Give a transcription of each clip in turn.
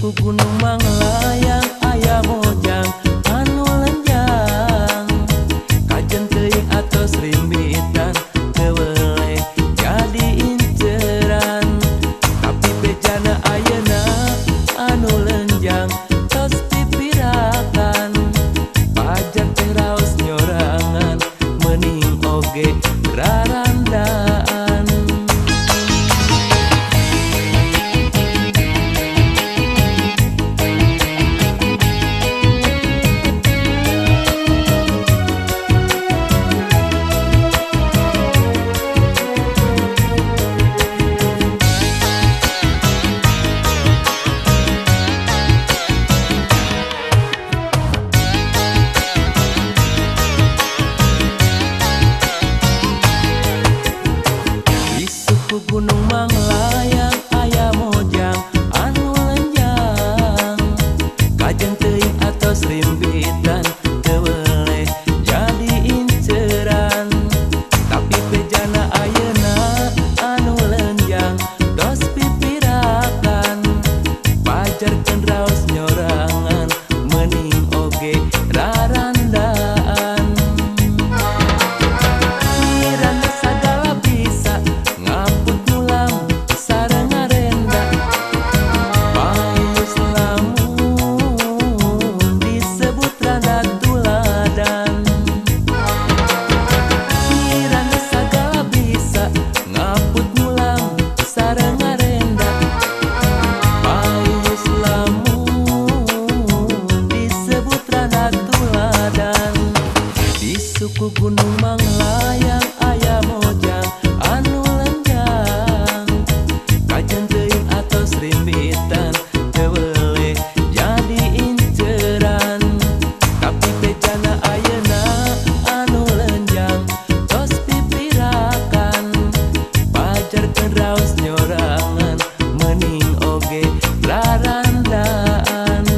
suku gunung Manglayang aya mojang anu lenjang, kajen teuing atos rimbitan teu weleh jadi inceran. Tapi bejana ayeuna anu lenjang tos pipirakan, pajar teh raos nyorangan meuning oge rarandaan. Di Gunung Manglayang aya mojang anu lenjang, kajen teuing atos rimbitan teu weleh jadi inceran. Tapi bejana ayeuna anu lenjang tos pipirakan, pajarkeun raos nyorangan meuning oge rarandaan. Miranda sagala bisa ngaput ngulam sareng ngarenda, payus lamun disebut randa tuladan. Miranda sagala bisa ngaput ngulam sareng ngarenda, payus lamun disebut randa tuladan. Di suku Gunung Manglayang aya mojang anu lenjang, kajen teuing atos rimbitan teu weleh jadi inceran. Tapi bejana ayeuna anu lenjang tos pipirakan, pajarkeun raos nyorangan meuning oge rarandaan.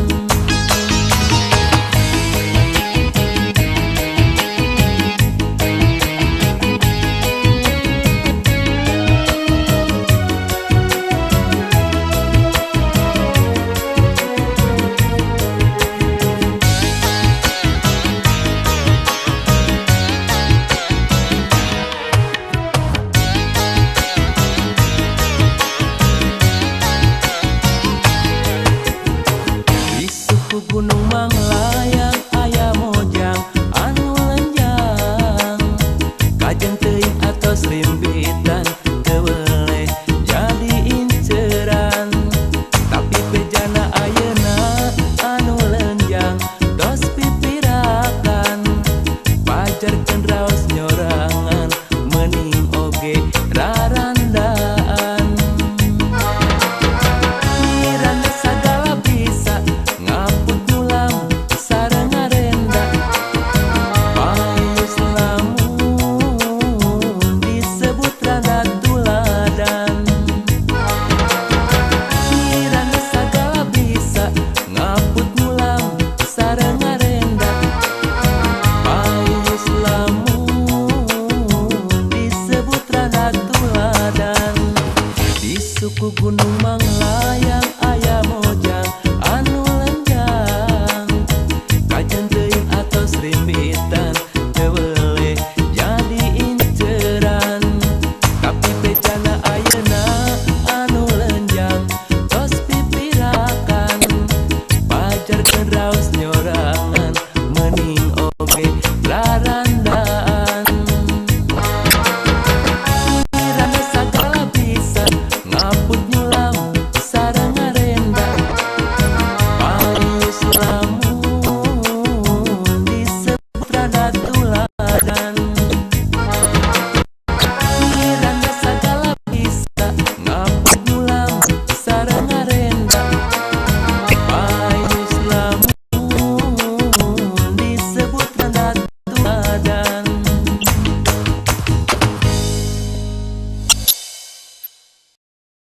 Di suku Gunung Manglayang.